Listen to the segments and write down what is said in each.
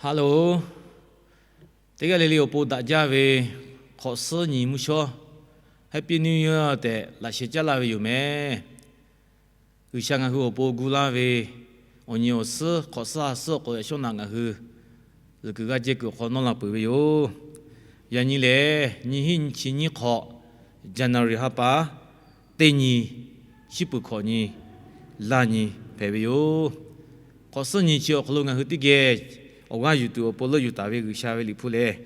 Hello, teˇ g'aˇ le le awˬ pon daꞈ jaˇ ve hk'awꞈ suhˉ nyi mvuhˇ shawˉ Happy New Year tehꞈ laꞈ sheh caˉ laˇ ve yoˬ mehˍ. G'uiˬsha ngaˬ hui awˬ pon gu laˇ ve awˬ nyi awˬ suhˉ hk'awꞈ suhˉ ha suhˉ awˬ k'o, yaꞈ shawˉ naꞈ ngaˬ hui zuhꞈ kuiˬ g'aˇ jehˇ kuiˬ awˬ hk'aw nawˇ la peuˬ ve yoˬ. Yaꞈ nyi lehˬ, nyiˇ hinˉ nyiˇ chi nyiˇ hk'awꞈ, January ha pa teˇ nyi, shiˉ puˍ hkawꞈ nyi, laˇ nyi hpehꞈ ve yoˬ. Hk'awꞈ suhˉ nyi chi awˬ hk'aw lo ngaˬ hui teˇ geh awˬ g'aˇ yuˬ tuˬ awˬ pon leuˆ yuˬ taˍ ve G'uiˬsha ve liꞈ hpu lehˬ,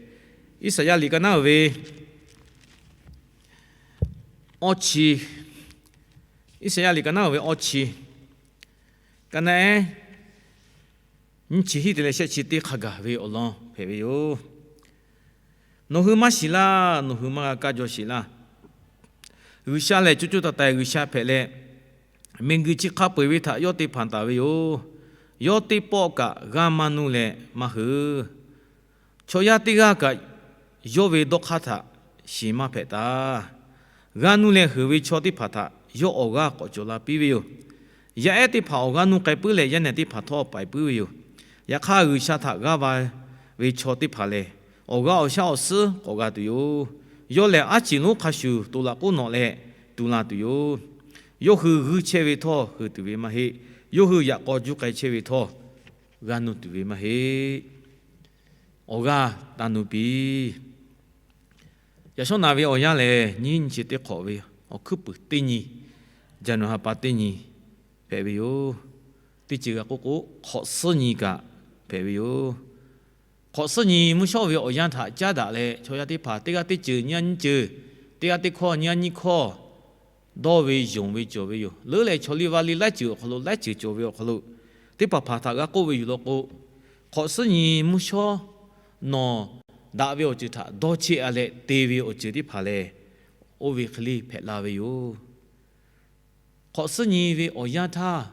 Iˉsaˍyaˆ liꞈ ka naˉ uiˍ ve awˇ chi, Iˉsaˍyaˆ liꞈ ka naˉ uiˍ ve awˇ chi, ka naˉ ehˉ nyiˇ chi hiˉ te leh shehˆ chi teˇ hk'a gaˬ ve awˬ lawn hpehꞈ ve yoˬ. Nawˬ hui maˇ shiˍ laˇ, nawˬ hui maˇ g'a kaˇ jaw sheˍ laˇ. G'uiˬsha lehˬ co co taiˍ taiˍ G'uiˬsha hpehꞈ leh, miˬguiˬ chi hk'a peu eˬ ve htaꞈ yawˇ te hpanˍ taˍ ve yoˬ. Yawˇ teˇ pawˆ kaꞈ g'aˇ maˇ nuˇ leh maˇ hui. Chaw yaˇ teˇ g'aˇ kaꞈ yawˇ ve dawˇ hk'aˇ htaꞈ shiˍ maˇ hpehꞈ taˍ. G'aˇ nuˇ leh heuˬ ve chaw teˇ hpaˍ htaꞈ yawˇ awˬ g'aˇ k'awꞈ cawˬ la piˇ ve yoˬ. Yaˇ ehˉ teˇ hpaˍ awˬ g'aˇ nuˇ k'ai puiˉ leh, yaˇ nehˬ teˇ hpaˍ htawˇ paiˍ puiˉ ve yoˬ. Yaꞈ hk'aˇ, G'uiˬsha htaꞈ g'aˇ va ve chaw teˇ hpaˍ lehˬ, awˬ g'aˇ awˬ shaˉ awˬ suhˉ k'awꞈ g'a tuˬ yoˬ. Yawˇ lehˬ, aˉ ceˬ lonˉ hk'a shuˍ toꞈ laꞈ k'oˉ nawꞈ leh tu la tuˬ yoˬ. Yawˇ hui g'uiˇ chehˇ ve htawˇ heuˬ tuˬ ve maˇ heˆ. Yawˇ hui yaꞈ k'aw juˇ k'ai chehˇ ve htawˇ g'aˇ nuˇ tuˬ ve maˇ heˆ. Awˬ g'aˇ taˇ nuˇ piˇ. Yaꞈ shawˉ naꞈ ve awˬ yanˇ lehˬ, nyiˇ nyi chi teˇ hk'awꞈ ve awˬ hkuiˉ puiˍ teˇ nyi, January ha pa teˇ nyi hpehꞈ ve yoˬ. Teˇ ceuˬ g'a k'oˆ k'o, hk'awꞈ suhˉ nyi kaꞈ hpehꞈ ve yoˬ. Hk'awꞈ suhˉ nyi mvuhˇ shawˉ ve awˬ yanˇ htaꞈ caˉ daꞈ leh, chaw yaˇ teˇ hpaˍ teˇ g'aˇ teˇ ceuˬ nyiˇ g'aˇ nyiˇ ceuˬ, teˇ g'aˇ teˇ hkawˇ nyiˇ g'aˇ nyiˇ hkawˇ dawˇ ve yonˍ ve cawˬ ve yoˬ. Leuˉ leh chaw liˇ vaˇ liˇ laiˉ ceuˬ awˬ hk'aw lo laiˉ ceuˬ cawˬ ve awˬ hk'aw lo, teˇ hpaˍ hpaˍ htaꞈ g'a k'oˆ ve yoˬ law k'o, hk'awꞈ suhˉ nyi mvuhˇ shawˉ nawˬ daꞈ ve awˬ ceuˬ htaꞈ dawˇ cheˆ a leh te ve awˬ ceuˬ teˇ hpaˍ lehˬ, oˇ ve hk'e le hpehꞈ la ve yoˬ. Hk'awꞈ suhˉ nyi ve awˬ yanˇ htaˇ,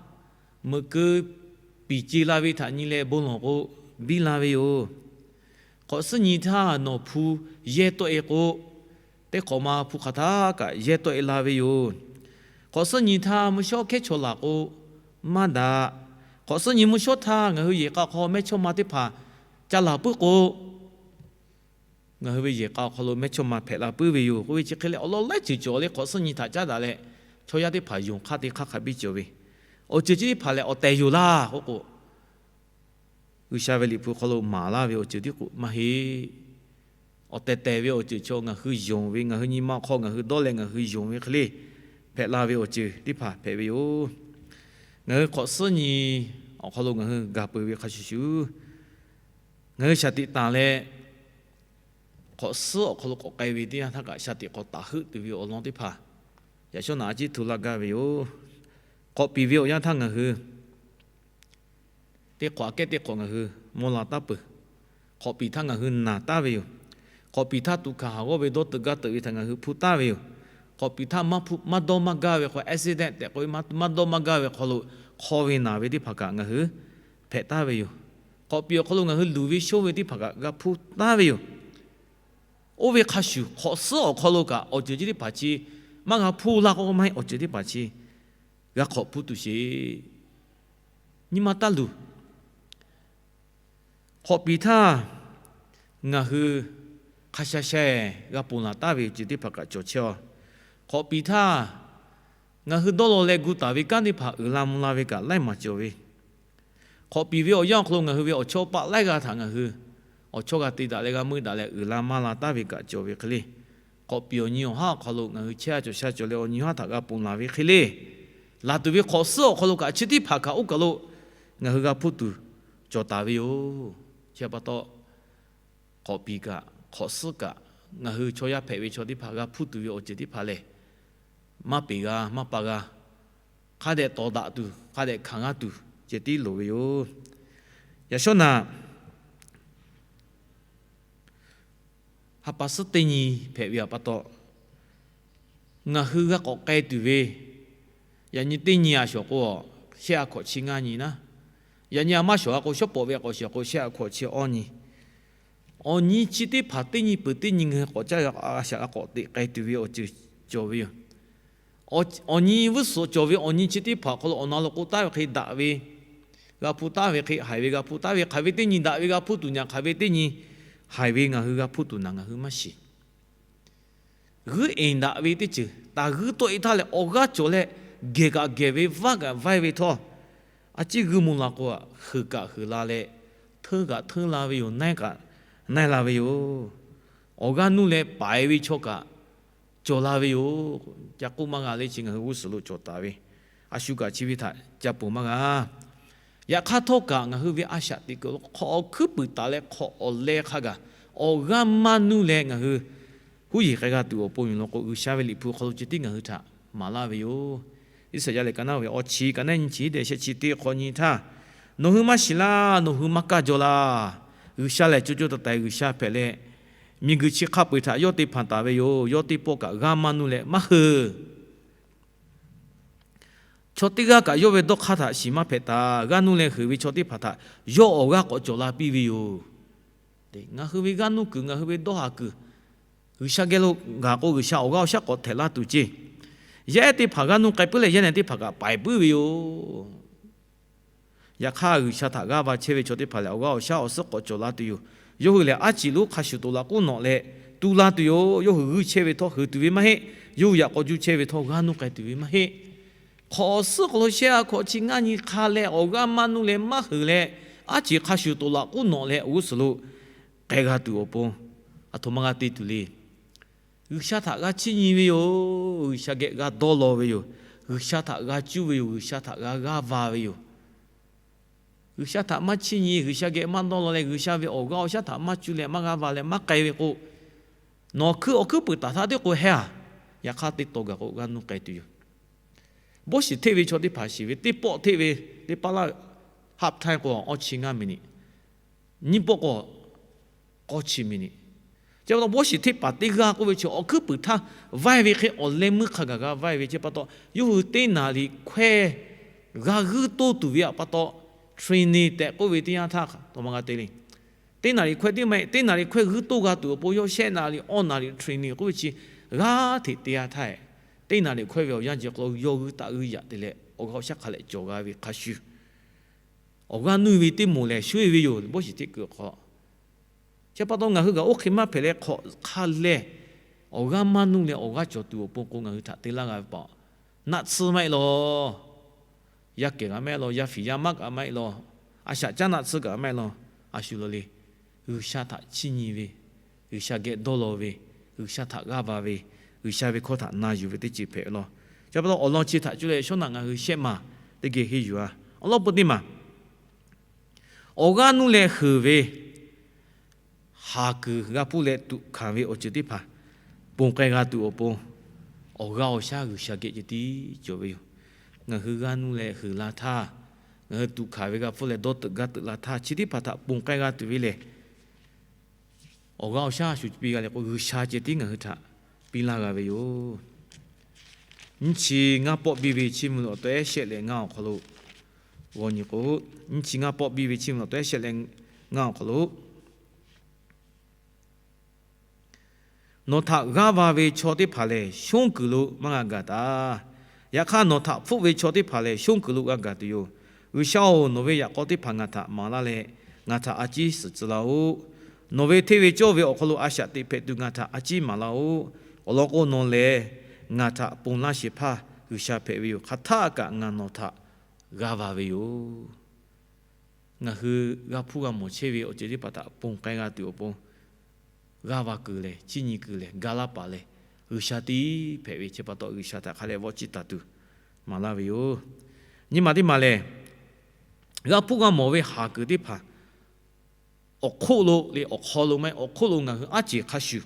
meuꞈ keu piˍ ce la ve htaꞈ nyi leh bon lawˬ k'o, biˇ la ve yoˬ. Hk'awꞈ suhˉ nyi htaˇ nawˬ hpu yehˇ tawˆ e k'o, teˇ hk'awꞈ ma hpu hk'aˬ htaˇ kaꞈ yehˇ tawˆ e la ve yoˬ. Hk'awꞈ suhˉ nyi htaˇ mvuhˇ shawˉ hkehˉ chaw laˬ k'o, maˇ daꞈ. Hk'awꞈ suhˉ nyi mvuhˇ shawˉ htaˇ ngaˬ hui yehˬ k'a hk'aw mehˇchawˇma teˇ hpaˍ ca laˬ puiˉ k'o, ngaˬ hui ve yehˬ k'a awˬ hk'aw lo mehˇchawˇma hpehꞈ la puiˉ ve yoˬ. K'oˆ ve chi hk'e leh, awˬ lawn laiˉ ceuˬ cawˬ leh hk'awꞈ suhˉ nyi htaꞈ caˉ daꞈ leh, chaw yaˇ teˇ hpaˍ yonˍ hk'aˇ teˇ hk'aˇ hk'a biˇ cawˬ ve awˬ ceuˬ chi teˇ hpaˍ lehˬ, awˬ tehˬ yoˬ laˇ k'oˆ k'o, G'uiˬsha ve liꞈ hpu hk'aw lo maˍ laˇ ve awˬ ceuˬ tiˉ k'o maˇ heˆ. Awˬ tehˬ tehˬ ve awˬ ceuˬ chaw ngaˬ hui yonˍ ve, ngaˬ hui nyi ma hk'aw ngaˬ hui dawˇ leh ngaˬ hui yonˍ ve hk'e le hpehꞈ la ve awˬ ceuˬ teˇ hpaˍ hpehꞈ ve yoˬ. Ngaˬ hui hk'awꞈ suhˉ nyi awˬ hk'aw lo ngaˬ hui gaˬ peuˬ ve hk'a shuˍ shuˍ, ngaˬ hui shaˍ tiꞈ tanˬ leh, hk'awꞈ suhˉ awˬ hk'aw lo k'awꞈ k'ai ve teˇ yanˇ htaˇ kaꞈ shaˍ tiꞈ k'awꞈ taˍ heuˆ tuˬ ve awˬ lawn teˇ hpaˍ, yaꞈ shawˉ naꞈ a ciˉ htu laˇ gaˇ ve yoˬ. Hk'awꞈ piˍ ve awˬ yanˇ htaˇ ngaˬ hui teˇ hk'awꞈ aꞈ kehˉ teˇ hk'awꞈ ngaˬ hui maw la taˉ peuˬ. Hk'awꞈ piˍ htaˇ ngaˬ hui naˬ taˍ ve yoˬ. Hk'awꞈ piˍ htaˇ tuꞈ hkanˍ haˍ g'awˇ ve dawˇ teuꞈ gaˇ teuꞈ ve htaꞈ ngaˬ hui hpuˇ taˍ ve yoˬ. Hk'awꞈ piˍ htaˇ maˇ dawˇ maˇ gaˇ ve hk'aw, accident tehꞈ k'oˆ ve, maˇ dawˇ maˇ gaˇ ve hk'aw lo hk'aw ve naˬ ve teˇ hpaˍ kaꞈ ngaˬ hui hpehꞈ taˍ ve yoˬ. Hk'awꞈ piˍ awˬ hk'aw lo ngaˬ hui luˬ ve shonˇ ve teˇ hpaˍ kaꞈ g'a hpuˇ taˍ ve yoˬ. Oˇ ve hk'a shuˍ, hk'awꞈ suhˉ awˬ hk'aw lo kaꞈ awˬ ceuˬ chi teˇ hpaˍ chi maˇ g'a hpuˇ laˇ k'o, maˇ heˆ, awˬ ceuˬ teˇ hpaˍ chi g'a hk'awꞈ hpuˇ tuˬ sheˍ. Nyi ma taˇ luˬ. Hk'awꞈ piˍ htaˇ ngaˬ hui hk'a sha sha g'a ponˬ laˬ taˍ ve awˬ ceuˬ teˇ hpaˍ kaꞈ cawˬ chehˇ a. Hk'awꞈ piˍ htaˇ ngaˬ hui dawˇ law leh gu taˍ ve kanˉ teˇ hpaˍ uiˍ la mvuh la ve kaꞈ laiˉ maˬ cawˬ ve. Hk'awꞈ piˍ ve awˬ yanˇ awˬ hk'aw lo ngaˬ hui ve awˬ chawˇ paˆ laiˉ g'aˇ htaꞈ ngaˬ hui awˬ chawˇ g'a te daꞈ leh g'a meuˇ daꞈ leh uiˍ la maˇ la taˍ ve kaꞈ cawˬ ve hk'e le. Hk'awꞈ piˍ awˬ nyi awˬ haˉ awˬ hk'aw lo ngaˬ hui chehˇ a cawˬ sha cawˬ leh awˬ nyi haˉ htaꞈ g'a ponˬ laˬ ve hk'e le. Laˬ tuˬ ve hk'awꞈ suhˉ awˬ hk'aw lo kaꞈ chi teˇ hpaˍ kaꞈ oˇ kaˬ lo ngaˬ hui g'a hpuˇ tuˬ cawˬ taˍ ve yoˬ. Chi pa taw, hk'awꞈ piˍ kaꞈ hk'awꞈ suhˉ kaꞈ ngaˬ hui chaw yaˇ hpehꞈ ve chaw teˇ hpaˍ g'a hpuˇ tuˬ ve awˬ ceuˬ teˇ hpaˍ lehˬ, maˇ peꞈ g'a maˇ pa g'a, hk'a dehꞈ tawˍ daꞈ tuˬ, hk'a dehꞈ hkanˍ g'a tuˬ ceh tiˉ loˍ ve yoˬ. Yaꞈ shawˉ naꞈ ha pa suhˉ teˇ nyi hpehꞈ ve pa taw, ngaˬ hui g'a k'awꞈ k'ai tuˬ ve, yaꞈ nyi teˇ nyi a shawˍ k'o, shehˆ a hkawꞈ chi ngaˇ nyi naˉ, yaꞈ nyi a maˇ shawˍ a k'o, shawˉ pawˍ ve a k'awꞈ shiˍ k'o, shehˆ a hkawꞈ chi awˇ nyi. Awˬ nyi chi teˇ hpaˍ teˇ nyi peuˬ teˇ nyi ngaˬ hui k'awꞈ caˇ g'a a shaꞈ g'a k'awꞈ teꞈ k'ai tuˬ ve awˬ ceuˬ cawˬ ve yoˬ. Awˬ nyi vuiˇ suhˍ cawˬ ve awˬ nyi chi teˇ hpaˍ awˬ hk'aw lo awˬ na lo k'oˆ taˍ ve hk'e daꞈ ve, G'a hpuˇ taˍ ve hk'e haiˬ ve g'a hpuˇ taˍ ve, hk'aˬ ve teˇ nyi daꞈ ve g'a hpuˇ tuˬ, nyaꞈ hk'aˬ ve teˇ nyi haiˬ ve ngaˬ hui g'a hpuˇ tuˬ naˍ ngaˬ hui maˇ shiˍ. G'uiˇ eˍ daꞈ ve teˇ ceuˬ taˍ g'uiˇ tawˆ e htaˇ leh awˬ g'aˇ cawˬ leh, gehˬ kaꞈ gehˬ ve, vaˇ kaꞈ vaˇ e ve htawˇ, a ciˉ g'uiˇ mvuh la k'o, heuˬ kaꞈ heuˬ la leh, hteuˇ kaꞈ hteuˇ la ve yoˬ, naiˇ kaꞈ naiˇ la ve yoˬ. Awˬ g'aˇ nuˇ leh paiˍ ve chaw kaꞈ cawˬ la ve yoˬ. Ca k'oˆ maˇ g'a le, chi ngaˬ hui g'uˇ suhˍ lo cawˬ taˍ ve, a shu kaꞈ chi ve htaꞈ ca ponˬ maˇ g'a. Yaꞈ hk'aˇ htawˇ kaꞈ ngaˬ hui ve a shaꞈ teꞈ kuiˬ lo hk'awꞈ awˬ hkuiˉ puiˍ taˍ leh hk'awꞈ awˬ leh hk'a gaˬ, awˬ g'aˇ maˇ nuˇ leh ngaˬ hui huˉ yeˬ k'ai g'a tuˬ awˬ pon yoˬ law k'o, G'uiˬsha ve Liꞈ hpu hk'aw lo ceh tiˉ ngaˬ hui htaꞈ maˍ laˇ ve yoˬ. Iˉsaˍyaˆ lehˬ ka naˉ ve awˬ chi ka naˉ nyi chi teˇ shehˆ chi teˇ hk'awꞈ nyi htaˇ, Nawˬ hui maˇ shiˍ laˇ, nawˬ hui maˇ kaˇ jaw laˇ. G'uiˬsha lehˬ co co taiˍ taiˍ G'uiˬsha hpehꞈ leh, miˬguiˬ chi hk'a peu eˬ htaꞈ yawˇ te hpanˍ taˍ ve yoˬ. Yawˇ teˇ pawˆ kaꞈ g'aˇ maˇ nuˇ leh maˇ heuˬ. Chaw teˇ g'aˇ kaꞈ yawˇ ve dawˇ hk'aˇ htaꞈ shiˍ maˇ hpehꞈ taˍ. G'aˇ nuˇ leh heuˬ ve chaw teˇ hpaˍ htaꞈ yawˇ awˬ g'aˇ k'awꞈ cawˬ la piˇ ve yoˬ. Ngaˬ hui ve g'aˇ nuˇ kuiˬ, ngaˬ hui ve dawˇ haˍ kuiˬ, G'uiˬsha geh lo gaˬ k'o, G'uiˬsha awˬ g'aˇ awˬ shaˉ k'awꞈ htehꞈ laˇ tuˬ ceˇ. Yaˇ ehˉ teˇ hpaˍ g'aˇ nuˇ k'ai puiˉ leh, yaˇ nehˬ teˇ hpaˍ kaꞈ paiˍ puiˉ ve yoˬ. Yaꞈ hk'aˇ, G'uiˬsha htaꞈ g'aˇ va chehˇ ve chaw teˇ hpaˍ lehˬ, awˬ g'aˇ awˬ shaˉ awˬ suhˉ k'awꞈ cawˬ la tuˬ yoˬ. Yawˇ hui lehˬ, aˉ ciˍ lonˉ hk'a shuˍ toꞈ laꞈ k'oˉ nawꞈ leh tu la tuˬ yoˬ. Yawˇ hui g'uiˇ chehˇ ve htawˇ heuˬ tuˬ ve maˇ heˆ. Yawˇ hui yaꞈ k'aw juˇ chehˇ ve htawˇ g'aˇ nuˇ k'ai tuˬ ve maˇ heˆ. Hk'awꞈ awˬ suhˉ hk'aw lo shehˆ a hkawꞈ chi ngaˇ nyi hk'a leh, awˬ g'aˇ maˇ nuˇ leh maˇ heuˬ leh, aˉ ciˍ hk'a shuˍ toꞈ laꞈ k'oˉ nawꞈ leh awˬ g'uˇ suhˍ lo k'ai g'a tuˬ awˬ pon, aˬ htoꞈ ma g'a te tuˬ le. G'uiˬsha htaꞈ g'a chiˇ nyi ve yoˬ. G'uiˬsha geh g'a dawˇ law ve yoˬ. G'uiˬsha htaꞈ g'a cuˇ ve yoˬ. G'uiˬsha htaꞈ g'a g'aˇ va ve yoˬ. G'uiˬsha htaꞈ maˇ chiˇ nyi, G'uiˬsha geh maˇ dawˇ law leh, G'uiˬsha ve awˬ g'aˇ awˬ shaˉ htaꞈ maˇ cuˇ leh maˇ g'aˇ va leh maˇ k'ai ve k'o, nawˬ hkui awˬ hkuiˉ puiˍ taˍ htaˇ teˇ k'o hehˉ a. Yaꞈ hk'aˇ, teˇ taw gaˬ k'o g'aˇ nuˇ k'ai tuˬ yoˬ. Bawˇ shiˍ hteˆ ve chaw teˇ hpaˍ shiˍ ve, teˇ pawˆ hteˆ ve, teˇ paˉ laˇ half time k'o awˇ chi ngaˇ miˬniꞈ, nyiˇ pawˆ k'o k'awˇ chi miˬniꞈ. Chi pa taw bawˇ shiˍ hteˆ paˍ teˇ g'aˇ k'oˆ ve chi awˬ hkuiˉ puiˍ htaˇ vaiˇ ve hk'e awˬ leh meuˇ hk'a gaˬ g'a vaiˇ ve chi pa taw, yawˇ hui teˇ naˍ riˍ hkawehˇ g'a g'uiˇ toˇ tuˬ ve pa taw, training tehꞈ k'oˆ ve teˇ yanˇ htaˇ, aˬ htoꞈ ma g'a te le. Teˇ naˍ riˍ hkawehˇ teˇ maˇ heˆ, teˇ naˍ riˍ hkawehˇ g'uiˇ toˇ g'a tuˬ awˬ pon yawˇ shehˆ naˍ riˍ awˇ naˍ riˍ training k'oˆ ve chi g'aˇ hteꞈ te g'a htaˇ, teˇ naˍ riˍ hkawehˇ ve awˬ yanˇ ceuˬ hk'aw lo yawˇ g'uiˇ taˆ g'uiˇ yaꞈ te leh, awˬ g'aˇ awˬ shaˉ hk'a leh cawˬ g'a ve hk'a shuˍ, awˬ g'aˇ nuˇ ve teˇ moˍ lehˬ shuˉ e ve yoˬ. Bawˇ shiˍ hteˆ kuiˬ hk'aw, chi pa taw ngaˬ hui kaꞈ oˇ hk'e maˇ hpehꞈ leh hk'awꞈ hk'a leh, awˬ g'aˇ maˇ nuˇ leh awˬ g'aˇ cawˬ tuˬ awˬ pon k'o, ngaˬ hui htaꞈ te laˇ g'a ve pa, naˆ tsuhˇ maˇ heˆ law, yaˇ kehˬ kaꞈ maˇ heˆ law, yaˇ fiˍ yaˇ maˇ kaꞈ maˇ heˆ law, a shaꞈ caˉ naˆ tsuhˇ kaꞈ maˇ heˆ law, a shu law le. G'uiˬsha htaꞈ chiˇ nyi ve, G'uiˬsha geh dawˇ law ve, G'uiˬsha htaꞈ g'aˇ va ve, G'uiˬsha ve hkawˇ htaꞈ na yuˬ ve teˇ ceuˬ hpehꞈ ve law. Chi pa taw awˬ lawn chi htaꞈ cuˇ leh shawˉ naꞈ ngaˬ hui shehˆ maˬ teˇ geh henˇ yuˬ a. Awˬ lawn peu teˇ maˬ, awˬ g'aˇ nuˇ leh heuˬ ve haˍ kuiˬ g'a hpuˇ leh tuꞈ hkanˍ ve awˬ ceuˬ teˇ hpaˍ ponˬ k'ai g'a tuˬ awˬ pon, awˬ g'aˇ awˬ shaˉ G'uiˬsha geh ceh tiˉ cawˬ ve yoˬ. Ngaˬ hui g'aˇ nuˇ leh heuˬ la htaˇ, ngaˬ hui tuꞈ hkanˍ ve g'a hpuˇ leh dawˇ teuꞈ gaˇ teuꞈ la htaˇ, chi teˇ hpaˍ htaꞈ ponˬ k'ai g'a tuˬ ve lehˬ, awˬ g'aˇ awˬ shaˉ a shu piˇ g'a leh k'o, G'uiˬsha ceh tiˉ ngaˬ hui htaꞈ piˇ laˇ g'a ve yoˬ. Nyiˇ chi ngaˇ pawˆ biˇ ve Chiˇ mvuh lo awˬ taw ehˉ shehˆ leh ngaˇ awˬ hk'aw lo g'aw nyi k'o, nyiˇ chi ngaˇ pawˆ biˇ ve Chiˇ mvuh lo awˬ taw ehˉ shehˆ leh ngaˇ awˬ hk'aw lo, Nawˬ htaꞈ g'aˇ va ve chaw teˇ hpaˍ lehˬ, shonˉ kuiˬ lo maˇ g'a gaˬ taˍ. Yaꞈ hk'aˇ, nawˬ htaꞈ hpfuhˆ ve chaw teˇ hpaˍ lehˬ, shonˉ kuiˬ lo g'a gaˬ tuˬ yoˬ. G'uiˬsha-oˬ, nawˬ ve yaꞈ k'aw teˇ hpaˍ ngaˬ htaꞈ maˍ laˇ leh, ngaˬ htaꞈ a ciˉ suhˍ tcuh laˇ-oˆ. Nawˬ ve hteˇ ve cawˇ ve awˬ hk'aw lo a shaꞈ teꞈ hpehꞈ tuˬ ngaˬ htaꞈ a ciˉ maˍ laˇ-oˆ. Awˬ lawn k'o, nawˬ lehˬ ngaˬ htaꞈ ponˬ laˇ shehˍ hpaˇ G'uiˬsha hpehꞈ ve yoˬ. Hk'aˬ htaˆ kaꞈ ngaˬ nawˬ htaꞈ g'aˇ va ve yoˬ. Ngaˬ hui g'a hpuˇ g'a mawˬ chehˇ ve awˬ ceuˬ teˇ hpaˍ htaꞈ ponˬ k'ai g'a tuˬ awˬ pon, g'aˇ va kuiˬ lehˬ, chiˇ nyi kuiˬ lehˬ, ga laˇ paˍ lehˬ, G'uiˬsha tiˉ hpehꞈ ve chi pa taw, G'uiˬsha htaꞈ hk'a leh vawˆ ciˇ taˍ tuˬ maˍ laˇ ve yoˬ. Nyi ma teˇ maˬ lehˬ, g'a hpuˇ g'a mawˬ ve haˍ kuiˬ teˇ hpaˍ awˬ hk'oˆ lo le, awˬ hk'aw lo maˇ heˆ, awˬ hk'oˆ lo ngaˬ hui aˉ ceˬ hk'a shuˍ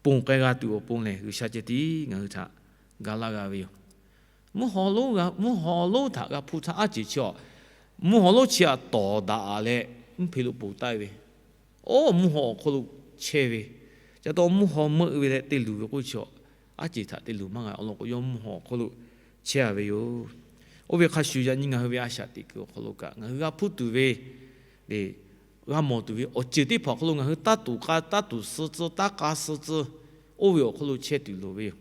ponˬ k'ai g'a tuˬ awˬ pon lehˬ, G'uiˬsha ceh tiˉ ngaˬ hui htaꞈ ga laˇ g'a ve yoˬ. Mvuhˇ haw lonˉ htaꞈ g'a hpuˇ htaˇ aˉ ceˬ chi awˬ, mvuhˇ haw lonˉ chi aꞈ tawˍ daꞈ leh mvuhˇ hpe lo ponˬ taˆ ve, oˇ mvuhˇ haw awˬ hk'oˆ lo chehˇ ve, ca taw mvuhˇ haw meuˆ ve leh te luˬ ve k'oˆ chi awˬ, aˉ ceˬ htaꞈ te luˬ maˇ g'a. Awˬ lawn k'o, yawˇ mvuhˇ haw awˬ hk'oˆ lo chehˇ a ve yoˬ. Oˇ ve hk'a shuˍ, yaꞈ nyi ngaˬ hui ve a shaꞈ teꞈ kuiˬ awˬ hk'aw lo kaꞈ, ngaˬ hui g'a hpuˇ tuˬ ve, g'a mawˬ tuˬ ve awˬ ceuˬ teˇ hpaˍ awˬ hk'aw lo ngaˬ hui taˇ tuˬ k'a, taˇ tuˬ suh tcuh, taˇ k'a suh tcuh, oˇ ve awˬ hk'oˆ lo chehˇ tuˬ loˍ ve yoˬ.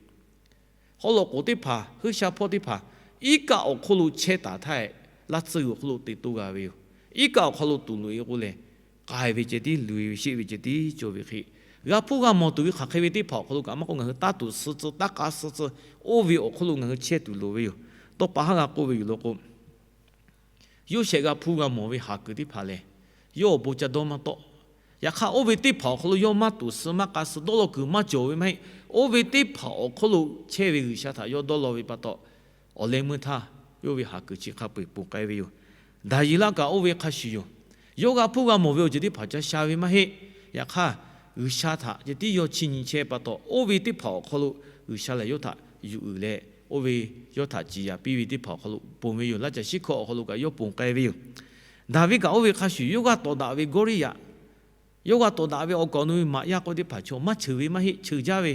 Haw loꞈ k'oˍ teˇ hpaˍ, huiˉ sha hpawˇ teˇ hpaˍ, iˉ kaˆ awˬ hk'oˆ lo chehˇ taˍ htaˇ, laˇ tsuhˇ g'uiˬ awˬ hk'oˆ lo te toˇ g'a ve yoˬ. Iˉ kaˆ awˬ hk'aw lo tuˍ loꞈ-e k'o lehˬ, k'ai ve ceh tiˉ, luˬ-e ve sheˆ ve ceh tiˉ cawˬ ve hk'e, g'a hpuˇ g'a mawˬ tuˬ ve hk'aˬ hk'e ve teˇ hpaˍ awˬ hk'aw lo kaꞈ maˇ k'oˆ, ngaˬ hui taˇ tuˍ suh tcuh, taˇ k'a suh tcuh, oˇ ve awˬ hk'oˆ lo ngaˬ hui chehˇ tuˬ loˍ ve yoˬ. Tawˇ pa haˉ g'a k'oˆ ve yoˬ law k'o, yawˇ shehˍ g'a hpuˇ g'a mawˬ ve haˍ kuiˬ teˇ hpaˍ lehˬ, yawˇ awˬ bon ca dawˇ maˇ tawˆ. Yaꞈ hk'aˇ, oˇ ve teˇ hpaˍ awˬ hk'aw lo yawˇ maˇ tuˍ suh maˇ k'a suh dawˇ law kuiˬ maˇ cawˬ ve maˇ heˆ. Oˇ ve teˇ hpaˍ awˬ hk'oˆ lo chehˇ ve G'uiˬsha htaꞈ yawˇ dawˇ law ve pa taw, awˬ leh meuˇ htaˇ yawˇ ve haˍ kuiˬ chi hk'a peu-eˬ ponˬ k'ai ve yoˬ. Daˍyeˍlaˆ kaꞈ oˇ ve hk'a shuˍ yoˬ. Yawˇ g'a hpuˇ g'a mawˬ ve awˬ ceuˬ teˇ hpaˍ ca sha ve maˇ heˆ. Yaꞈ hk'aˇ, G'uiˬsha htaꞈ ceh tiˉ yawˇ chiˇ nyi chehˇ pa taw, oˇ ve teˇ hpaˍ awˬ hk'aw lo G'uiˬsha lehˬ yawˇ htaꞈ yuˬ uiˍ leh, oˇ ve yawˇ htaꞈ ciˍ yaˍ piˇ ve teˇ hpaˍ awˬ hk'aw lo ponˬ ve yoˬ. Laˇ caˬ shiˉ hkawˇ awˬ hk'aw lo kaꞈ yawˇ ponˬ k'ai ve yoˬ. Daˍviˆ kaꞈ oˇ ve hk'a shuˍ, yawˇ g'a tawˍ daꞈ ve Gawˇliˇyaꞈ, yawˇ g'a tawˍ daꞈ ve awˬ kaˍ awˬ nu ve maꞈ yaˇ k'oˆ teˇ hpaˍ chaw maˇ cheuˬ ve maˇ heˆ, cheuˬ jaˇ ve.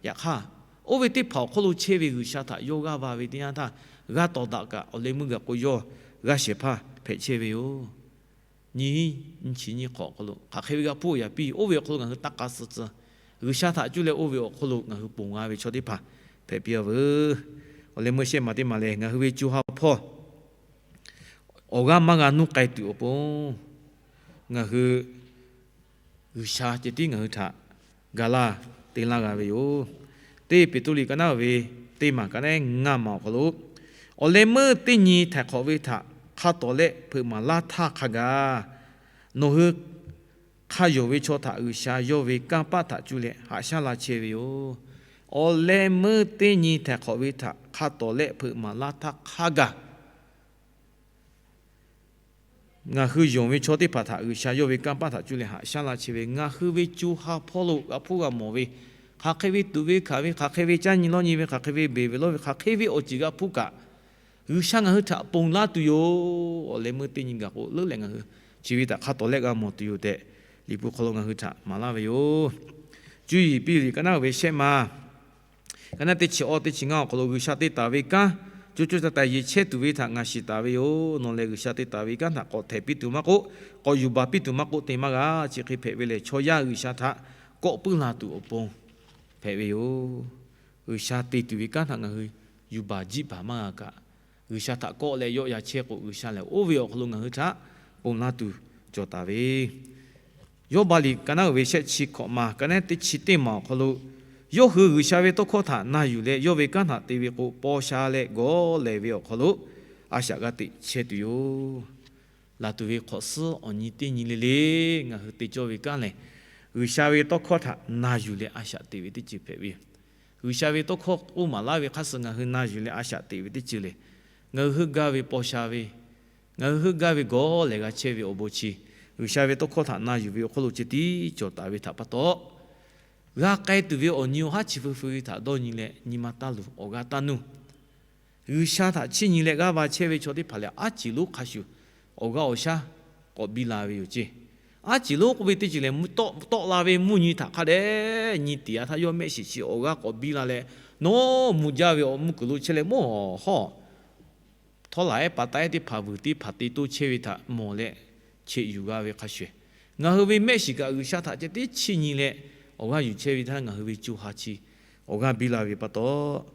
Yaꞈ hk'aˇ, oˇ ve teˇ hpaˍ awˬ hk'oˆ lo chehˇ ve G'uiˬsha htaꞈ yawˇ g'aˇ va ve teˇ yanˇ htaˇ, g'a tawˍ daꞈ kaꞈ awˬ leh meuˇ gaˬ k'o yawˇ g'a shehˍ hpaˇ hpehꞈ chehˇ ve yoˬ. Nyi, nyi chi nyi hk'awꞈ awˬ hk'aw lo hk'aˬ hk'e ve g'a hpuˇ yaꞈ piˇ, oˇ ve awˬ hk'aw lo ngaˬ hui taˇ k'a suh tcuh, G'uiˬsha htaꞈ cuˇ leh oˇ ve awˬ hk'aw lo ngaˬ hui ponˬ g'a ve chaw teˇ hpaˍ hpehꞈ piˇ-a veuˬ. Awˬ leh meuˇ shehˆ maˬ teˇ maˬ lehˬ, ngaˬ hui ve co ha hpawˇ awˬ g'aˇ maˇ g'a nuˇ k'ai tuˬ awˬ pon, ngaˬ hui G'uiˬsha ceh tiˉ ngaˬ hui htaꞈ ga laˇ te laˇ g'a ve yoˬ. Teˇ Peˍtruˆ liꞈ ka naˉ ve teˇ maˬ ka naˉ ngaˇ maˬ awˬ hk'aw lo, awˬ leh meuˇ teˇ nyi htaiˍ hk'awꞈ ve htaꞈ hk'a tawˍ lehˆ hpeuꞈ maˍ laˇ htaˇ hk'a gaˬ, nawˬ hui hk'a yonˍ ve chaw htaꞈ G'uiˬsha yawˇ ve kanˇ paˆ htaꞈ cuˇ leh haꞈ shaˉ la chehˇ ve yoˬ. Awˬ leh meuˇ teˇ nyi htaiˍ hk'awꞈ ve htaꞈ hk'a tawˍ lehˆ hpeuꞈ maˍ laˇ htaˇ hk'a gaˬ, ngaˬ hui yonˍ ve chaw teˇ hpaˍ htaꞈ G'uiˬsha yawˇ ve kanˇ paˆ htaꞈ cuˇ leh haꞈ shaˉ la chehˇ ve, ngaˬ hui ve co ha hpawˇ lo g'a hpuˇ g'a mawˬ ve, hk'aˬ hk'e ve tuꞈ ve hkanˍ ve, hk'aˬ hk'e ve caˇ nyi lawˇ nyi ve, hk'aˬ hk'e ve beˬ ve lawˇ ve, hk'aˬ hk'e ve awˬ ceuˬ g'a hpuˇ kaꞈ, G'uiˬsha ngaˬ hui htaꞈ ponˬ laˇ tuˬ yoˬ. Awˬ leh meuˇ teˇ nyi gaˬ k'o leuˉ leh ngaˬ hui chi ve htaꞈ hk'a tawˍ lehˆ g'a mawˬ tuˬ yoˬ tehꞈ, Liꞈ hpu hk'aw lo ngaˬ hui htaꞈ maˍ laˇ ve yoˬ. Cuˇ yiˍ piˇ liꞈ ka naˉ ve shehˆ maˬ ka naˉ teˇ chi awˇ teˇ chi ngaˇ awˬ hk'aw lo, G'uiˬsha te taˍ ve kanˉ co co taiˍ taiˍ yeˬ chehˇ tuˬ ve htaꞈ ngaˬ shiˍ taˍ ve yoˬ. Nawˬ lehˬ G'uiˬsha te taˍ ve kanˉ htaꞈ k'awꞈ htehˍ piˇ tuˬ maˇ k'oˆ, k'awꞈ yuˬ baˬ piˇ tuˬ maˇ k'oˆ te maˇ g'a. Chi hk'e hpehꞈ ve lehˬ, chaw yaˇ G'uiˬsha htaꞈ kawˆ puiˉ la tuˬ awˬ pon hpehꞈ ve yoˬ. G'uiˬsha te tuˬ ve kanˉ htaꞈ ngaˬ hui yuˬ baˬ jiˆ baˬ maˇ g'a kaꞈ, G'uiˬsha htaꞈ kawˆ leh yawˆ ya chehˇ k'o, G'uiˬsha lehˬ oˇ ve awˬ hk'aw lo ngaˬ hui htaꞈ ponˬ laˇ tuˬ cawˬ taˍ ve Yawˇbaˆ liꞈ ka naˉ uiˍ ve shehˆ chi hkawꞈ maˬ ka naˉ teˇ chi teˇ maˬ awˬ hk'aw lo, yawˇ hui G'uiˬsha ve tawˇ hkawˇ htaꞈ na yuˬ leh yawˇ ve kanˉ htaꞈ te ve k'o, paw sha leh gawˬ lehˬ ve awˬ hk'aw lo a shaꞈ g'a teꞈ chehˇ tuˬ yoˬ. Laˬ tuˬ ve hk'awꞈ suhˉ awˬ nyi teˇ nyi le le ngaˬ hui te cawˇ ve kanˉ lehˬ, G'uiˬsha ve tawˇ hkawˇ htaꞈ na yuˬ leh a shaꞈ teꞈ ve teˇ ceuˬ hpehꞈ ve yoˬ. G'uiˬsha ve tawˇ hkawˇ k'oˆ maˍ laˇ ve hk'aˇ suh ngaˬ hui na yuˬ leh a shaꞈ teꞈ ve teˇ ceuˬ lehˬ, ngaˬ hui heuˆ gaˇ ve paw sha ve, ngaˬ hui heuˆ gaˇ ve gawˬ lehˬ g'a chehˇ ve awˬ bon chi, G'uiˬsha ve tawˇ hkawˇ htaꞈ na yuˬ ve awˬ hk'oˆ lo ceh tiˉ cawˬ taˍ ve htaꞈ pa taw, g'a k'ai tuˬ ve awˬ nyi awˬ haˉ chi feu feu ve htaꞈ dawˇ nyi leh nyi ma taˇ luˬ. Awˬ g'aˇ taˇ nuˇ. G'uiˬsha htaꞈ chiˇ nyi leh g'aˇ va chehˇ ve chaw teˇ hpaˍ lehˬ, aˉ ciˍ lonˉ hk'a shuˍ awˬ g'aˇ awˬ shaˉ k'awꞈ biˇ la ve yoˬ ceˇ. Aˉ ciˍ lonˉ k'oˆ ve teˇ ceuˬ lehˬ, tawˆ la ve mvuhˇ nyi htaꞈ hk'a dehꞈ nyi tiˍ-a htaˇ, yawˇ mehˆ shiˍ chi awˬ g'aˇ k'awꞈ biˇ la leh, nawˬ mvuh jaˇ ve awˬ mvuhˇ kuiˬ lo chehˇ leh mawˇ hawˉ htawˇ laˬ-ehˉ pa taˉ-ehˉ teˇ hpaˍ vuiˬ teˇ hpaˍ te toˇ chehˇ ve htaꞈ mawˬ leh cheꞈ yuˬ g'a ve hk'a shuˍ, ngaˬ hui ve mehˆ shiˍ kaꞈ G'uiˬsha htaꞈ ceh tiˉ chiˇ nyi leh awˬ g'aˇ yuˬ chehˇ ve htaˇ, ngaˬ hui ve co ha chi awˬ g'aˇ biˇ la ve pa taw,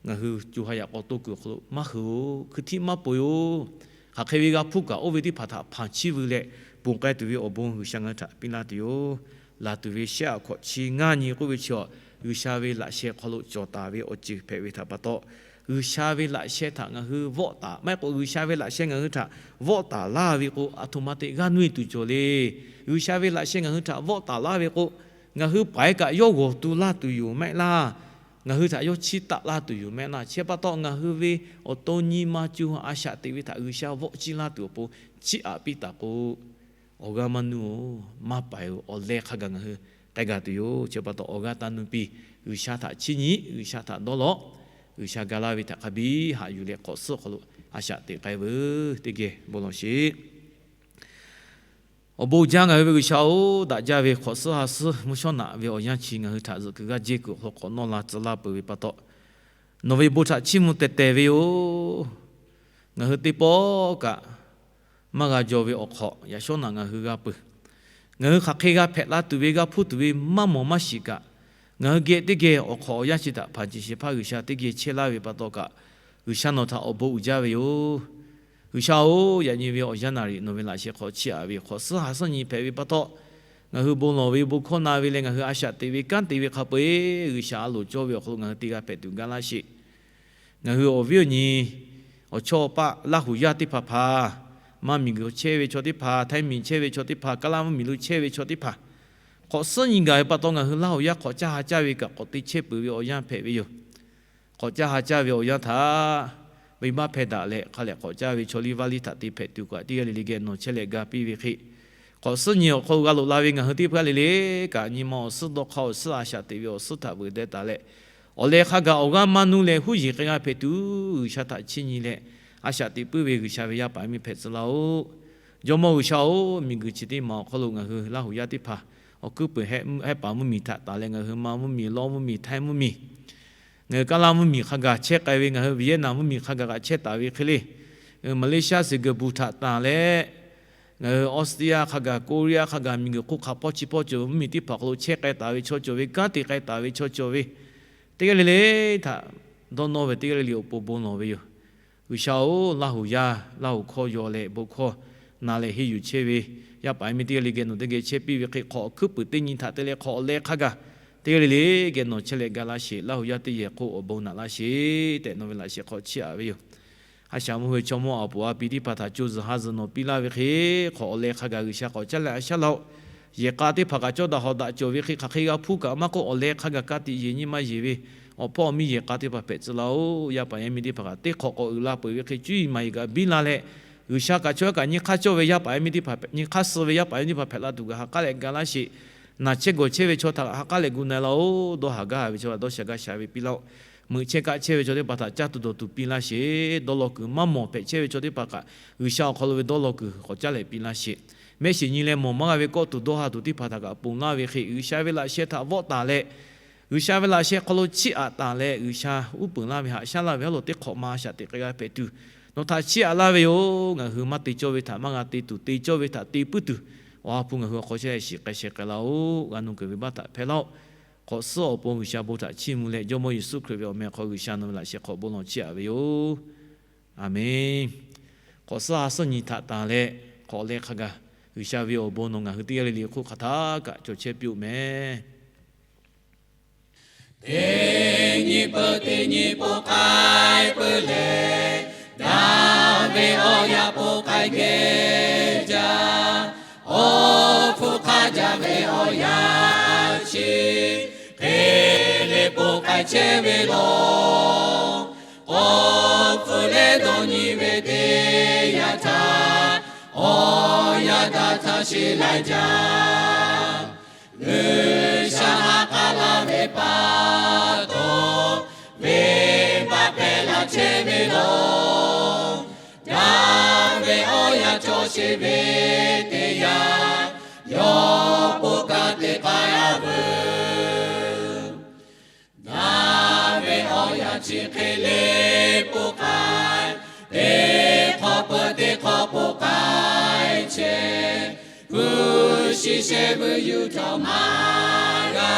ngaˬ hui co ha yaꞈ k'aw toˇ kuiˬ awˬ hk'aw lo maˇ hui-oˬ, hkui htiˆ maˇ peu-oˬ. Hk'aˬ hk'e ve g'a hpuˇ kaꞈ, oˇ ve teˇ hpaˍ htaꞈ hpanˍ chiˇ vuiˬ leh ponˬ k'ai tuˬ ve awˬ bon G'uiˬsha ngaˬ hui htaꞈ piˇ laˇ tuˬ yoˬ. Laˬ tuˬ ve shehˆ aꞈ hkawꞈ chi ngaˇ nyi k'oˆ ve chi awˬ, G'uiˬsha ve laꞈ sheh hk'aw lo cawˬ taˍ ve awˬ ceuˬ hpehꞈ ve htaꞈ pa taw, G'uiˬsha ve laꞈ sheh htaꞈ ngaˬ hui vawˆ taˍ maˇ heˆ k'o, G'uiˬsha ve laꞈ sheh ngaˬ hui htaꞈ vawˆ taˍ laˇ ve k'o, aˬ htoꞈ ma te g'aˇ nuˇ-e tuˬ cawˬ le. G'uiˬsha ve laꞈ sheh ngaˬ hui htaꞈ vawˆ taˍ laˇ ve k'o, ngaˬ hui paiˍ kaꞈ yawˇ g'awˬ tu laˇ tuˬ yoˬ mehˆ laˇ. Ngaˬ hui htaꞈ yawˇ chiˇ taˆ laˇ tuˬ yoˬ mehˆ laˇ. Chi pa taw, ngaˬ hui ve awˬ to nyi ma co ha a shaꞈ teꞈ ve htaꞈ G'uiˬsha vawˆ ciˇ laˇ tuˬ awˬ pon chiˇ aꞈ piˇ taˍ k'o, awˬ g'aˇ maˇ nuˇ-oˬ, maˇ paiˍ-oˬ, awˬ leh hk'a gaˬ ngaˬ hui k'ai gaˬ tuˬ yoˬ. Chi pa taw, awˬ g'aˇ taˇ nuˇ piˇ. G'uiˬsha htaꞈ chiˇ nyi, G'uiˬsha htaꞈ dawˇ law. G'uiˬsha ga laˇ ve htaꞈ hk'a biˇ haꞈ yuˬ leh hk'awꞈ suhˉ awˬ hk'aw lo a shaꞈ teꞈ k'ai veuˬ. Teˇ geh bon lawˬ sheˍ. Awˬ bon jaˇ ngaˬ hui ve G'uiˬsha-oˬ, daꞈ jaˇ ve hk'awꞈ suhˉ ha suhˉ mvuhˇ shawˉ naꞈ ve awˬ yanˇ chi ngaˬ hui htaꞈ zuhꞈ kuiˬ g'aˇ jehˇ kuiˬ awˬ hk'aw lo k'awꞈ nawˇ la tcuh laˇ peuˬ ve pa taw, nawˬ ve bon htaꞈ chiˇ mvuh tehˬ tehˬ ve yoˬ. Ngaˬ hui teˇ pawˆ kaꞈ maˇ g'a jaw ve awˬ hk'awꞈ yaꞈ shawˉ naꞈ ngaˬ hui g'a peuˬ. Ngaˬ hui hk'aˬ hk'e g'a hpehꞈ la tuˬ ve, g'a hpuˇ tuˬ ve maˇ mawˬ maˇ shiˍ kaꞈ, ngaˬ hui geh teˇ geh awˬ hk'awꞈ awˬ yanˇ chi htaꞈ hpanˍ ceˬ shehˍ hpaˇ G'uiˬsha teˇ geh chehˇ laˇ ve pa taw kaꞈ, G'uiˬsha nawˬ htaꞈ awˬ bon uiˍ jaˇ ve yoˬ. G'uiˬsha-oˬ, yaꞈ nyi ve awˬ yanˇ naˍ riˍ nawˬ ve laꞈ sheh hk'aw chiˇ aꞈ ve hk'awꞈ suhˉ ha suhˉ nyi hpehꞈ ve pa taw, ngaˬ hui bon lawˬ ve bon hkawˇ na ve leh ngaˬ hui a shaꞈ teꞈ ve kanˉ te ve hk'a peu-eˬ G'uiˬsha a loˍ cawˇ ve awˬ hk'aw lo ngaˬ hui teˇ g'aˇ hpehꞈ tuˬ gaˇ laˇ sheˍ. Ngaˬ hui awˬ viˉ awˬ nyi awˬ chawˇ awˬ paˆ Laˇhuˍ yaˇ teˇ hpaˍ hpaˍ, maˇ miˬguiˬ chehˇ ve chaw teˇ hpaˍ, Htaiˇ miˬ chehˇ ve chaw teˇ hpaˍ, Kaˉlaˇ mvuhˇmiˬ lo chehˇ ve chaw teˇ hpaˍ, hk'awꞈ suhˉ nyi gaˬ ve pa taw ngaˬ hui Laˇhuˍ yaˇ hk'awꞈ caˇ ha caˇ ve kaꞈ k'awꞈ te chehˇ peuˬ ve awˬ yanˇ hpehꞈ ve yoˬ. Hk'awꞈ caˇ ha caˇ ve awˬ yanˇ htaꞈ venˇbaˆ hpehˇ daꞈ leh hk'a lehˬ hk'awꞈ caˇ ve chaw liˇ vaˇ liˇ htaꞈ te hpehꞈ tuˬ kaꞈ teˇ g'aˇ le le geh nawˬ chehˇ leh ga piˇ ve hk'e, hk'awꞈ suhˉ nyi awˬ hk'aw lo g'a loꞈ la ve ngaˬ hui teˇ hpaˍ le le kaꞈ nyi ma awˬ suhˉ dawˇ hk'aˇ awˬ suhˉ a shaꞈ teꞈ ve awˬ suhˉ htaꞈ veuꞈ deh taˍ leh, awˬ leh hk'a gaˬ awˬ g'aˇ maˇ nuˇ leh huˉ yeˬ k'ai g'a hpehꞈ tuˬ G'uiˬsha htaꞈ chiˇ nyi leh, a shaꞈ teꞈ puiˉ ve G'uiˬsha ve yaˇ paˍ yaˇ miˇ hpehꞈ tcuh laˇ-oˆ. Jawˇmawˇ G'uiˬsha-oˬ, miˬguiˬ chi teˇ maˬ awˬ hk'aw lo ngaˬ hui Laˇhuˍ yaˇ teˇ hpaˍ awˬ kuiˉ peuˬ hehˉ paˍ mvuhˇmiˬ htaꞈ taˍ leh ngaˬ hui Manˇ mvuhˇmiˬ, Lawˇ mvuhˇmiˬ, Htaiˇ mvuhˇmiˬ, ngaˬ hui Kaˉlaˇ mvuhˇmiˬ hk'a gaˬ chehˇ k'ai ve, ngaˬ hui Vietnam mvuhˇmiˬ hk'a gaˬ kaꞈ chehˇ taˍ ve hk'e le, Malaysia Singapore htaꞈ taˍ leh, ngaˬ hui Australia hk'a gaˬ, Korea hk'a gaˬ miˬguiˬ hk'oˆ hk'aˬ pawˇ chi pawˇ cawˬ ve mvuhˇmiˬ teˇ hpaˍ hk'aw lo chehˇ k'ai taˍ ve chaw cawˬ ve, kanˉ te k'ai taˍ ve chaw cawˬ ve, teˇ g'aˇ le le htaꞈ dawˇ nawˇ ve teˇ g'aˇ le le awˬ pon bon lawˬ ve yoˬ. G'uiˬsha-oˬ, Laˇhuˍ yaˇ Laˇhuˍ hkawˇ yaw leh bon hkawˇ na leh henˇ yuˬ chehˇ ve yaˇ paˍ yaˇ miˇ teˇ g'aˇ le geh nawˬ teˇ geh chehˇ piˇ ve hk'e hk'awꞈ awˬ hkuiˉ puiˍ teˇ nyi htaꞈ te leh hk'awꞈ awˬ leh hk'a gaˬ teˇ g'aˇ le le geh nawˬ chehˇ leh ga laˇ sheˍ. Laˇhuˍ yaˇ teˇ yehˬ hk'oˆ awˬ bon naꞈ laˇ sheˍ tehꞈ nawˬ ve laꞈ sheh hk'aw chiˇ aꞈ ve yoˬ. A shaꞈ mvuhˇ ve chaw mawˇ aˍ poˍ a pi teˇ hpaˍ htaꞈ co zuhˬ ha zuhˬ nawˬ piˇ laˇ ve hk'e, hk'awꞈ awˬ leh hk'a gaˬ G'uiˬsha k'awꞈ caˇ leh a shaˉ laˇ-oˆ. Yehˬ k'a teˇ hpaˍ kaꞈ cawˇ daꞈ hawˍ daꞈ cawˬ ve hk'e hk'aˬ hk'e g'a hpuˇ kaꞈ maˇ k'oˆ, awˬ leh hk'a gaˬ ka tiꞈ yeˬ nyi ma yeˬ ve awˬ hpawˇ awˬ miˇ yehˬ k'a teˇ hpaˍ hpehꞈ tcuh laˇ-oˆ. Yaˇ paˍ yaˇ miˇ teˇ hpaˍ kaꞈ teˇ hk'awꞈ k'awꞈ uiˍ la peuˬ ve hk'e cuˇ yiˍ maˍ yiˍ kaꞈ biˇ la leh, G'uiˬsha kaꞈ chaw yaˇ kaꞈ nyi hk'aˇ cawˇ ve yaˇ paˍ yaˇ miˇ teˇ hpaˍ, nyi hk'aˇ suh ve yaˇ paˍ yaˇ miˇ teˇ hpaˍ hpehꞈ la tuˬ kaꞈ ha k'aˉ leh ga laˇ sheˍ. Naˬ chehˇ gawˬ chehˇ ve chaw htaꞈ ha k'aˉ leh gu na-e laˇ-oˆ. Dawˇ haˍ gaˇ haˍ ve chaw htaꞈ dawˇ sha gaˇ sha ve piˇ laˇ-oˆ. Meuꞈ chehˇ kaˆ chehˇ ve chaw teˇ hpaˍ htaꞈ caˇ tuˬ dawˬ tuˬ piˇ laˇ sheˍ. Dawˇ law kuiˬ maˇ mawˬ hpehꞈ chehˇ ve chaw teˇ hpaˍ kaꞈ G'uiˬsha awˬ hk'aw lo ve dawˇ law kuiˬ k'awꞈ caˇ leh piˇ laˇ sheˍ. Mehˆ shiˍ nyi leh mawˬ maˇ g'a ve kawˆ tuˬ dawˇ ha tuˬ teˇ hpaˍ htaꞈ kaꞈ ponˬ laˇ ve hk'e, G'uiˬsha ve laꞈ sheh htaꞈ vawˆ taˍ leh, G'uiˬsha ve laꞈ sheh hk'aw lo chiˇ aꞈ taˍ leh, G'uiˬsha uˉ peunˍ laˇ ve haꞈ shaˉ laˇ ve haˉ lo teˇ hk'awꞈ ma a shaꞈ teꞈ k'ai g'a hpehꞈ tuˬ, nawˬ htaꞈ chiˇ aꞈ laˇ ve yoˬ. Ngaˬ hui maˇ te cawˇ ve htaꞈ maˇ g'a te tuˬ, te cawˇ ve htaꞈ te puiˉ tuˬ, awˬ ha hpu ngaˬ hui awˬ hk'aw chehˇ leh shiˍ k'ai sheh k'ai laˇ-oˆ. G'a nuˇ keunˍ ve baˆ htaꞈ hpehˇ laˇ-oˆ. Hk'awꞈ suhˉ awˬ pon G'uiˬsha bon htaꞈ chiˇ mvuh leh, Jawˇmawˇ Yeˍsuˆ Hkriꞈ ve awˬ meh hk'aw G'uiˬsha nawˬ ve laꞈ sheh hk'aw bon lawˬ chiˇ aꞈ ve yoˬ. Aˍmenˍ. Hk'awꞈ suhˉ ha suhˉ nyi htaꞈ tanˬ leh, hk'awꞈ leh hk'a gaˬ G'uiˬsha ve awˬ bon nawˬ ngaˬ hui teˇ g'aˇ le le hk'oˆ hk'aˬ htaˇ kaꞈ cawˬ chehˇ piˇ-oˆ mehˍ. Teˇ nyi peuˬ teˇ nyi po k'ai peuˬ leh, daꞈ ve awˬ yaˇ po k'ai geh jaˇ. Awˬ hpfuhˇ hk'aˇ jaˇ ve awˬ yaˇ chi, hk'e le po k'ai chehˇ ve law. K'awꞈ hpfuhˇ leh dawˇ nyi ve teˇ yanˇ htaˇ, awˬ yaˇ daꞈ htaˇ sheˍ laiˉ jaˇ. G'uiˬsha ha k'aˉ laˇ ve pa taw, venˇbaˆ hpehꞈ la chehˇ ve law. Daꞈ ve awˬ yaˇ cawˬ sheˍ ve teˇ yanˇ, yawˇ po kaꞈ te k'ai a veuˬ. Daꞈ ve awˬ yaˇ chi hk'e le po k'ai, teˇ hk'awꞈ peuˬ teˇ hk'awꞈ po k'ai chehˇ. Hpu shi shehˍ vuiˬ yuˬ htawˇ maˇ g'a,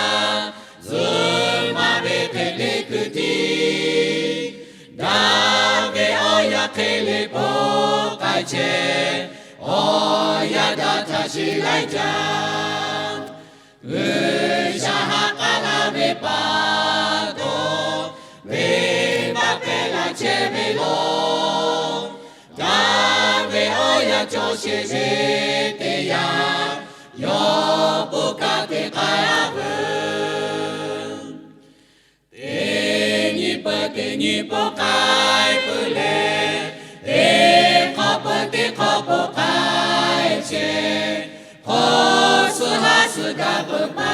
zuhꞈ maˍ ve hk'e le kuiˬ tiˉ. Daꞈ ve awˬ yaˇ hk'e le po k'ai chehˇ, awˬ yaˇ daꞈ htaˇ sheˍ laiˉ jaˇ. G'uiˬsha ha k'aˉ laˇ ve pa taw, venˇbaˆ hpehꞈ la chehˇ ve law. Daꞈ ve awˬ yaˇ cawˬ sheˍ ve teˇ yanˇ, yawˇ po kaꞈ te k'ai a veuˬ. Teˇ nyi peuˬ teˇ nyi po k'ai peuˬ leh, teˇ hk'awꞈ peuˬ teˇ hk'awꞈ po k'ai chehˇ. Hk'awꞈ suhˉ ha suhˉ gaˬ peuˬ pa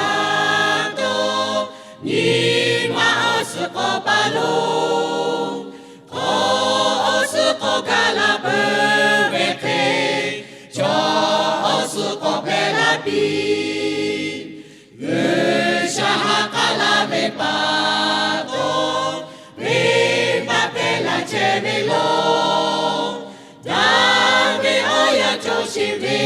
taw, nyi ma awˬ suhˉ k'awꞈ pa lo. Hk'awꞈ awˬ suhˉ k'awꞈ gaˬ la peuˬ ve hk'e, chaw awˬ suhˉ k'awꞈ hpehꞈ la piˇ. G'uiˬsha ha k'aˉ laˇ ve pa taw, venˇbaˆ hpehꞈ la chehˇ ve law. Daꞈ ve awˬ yaˇ cawˬ sheˍ ve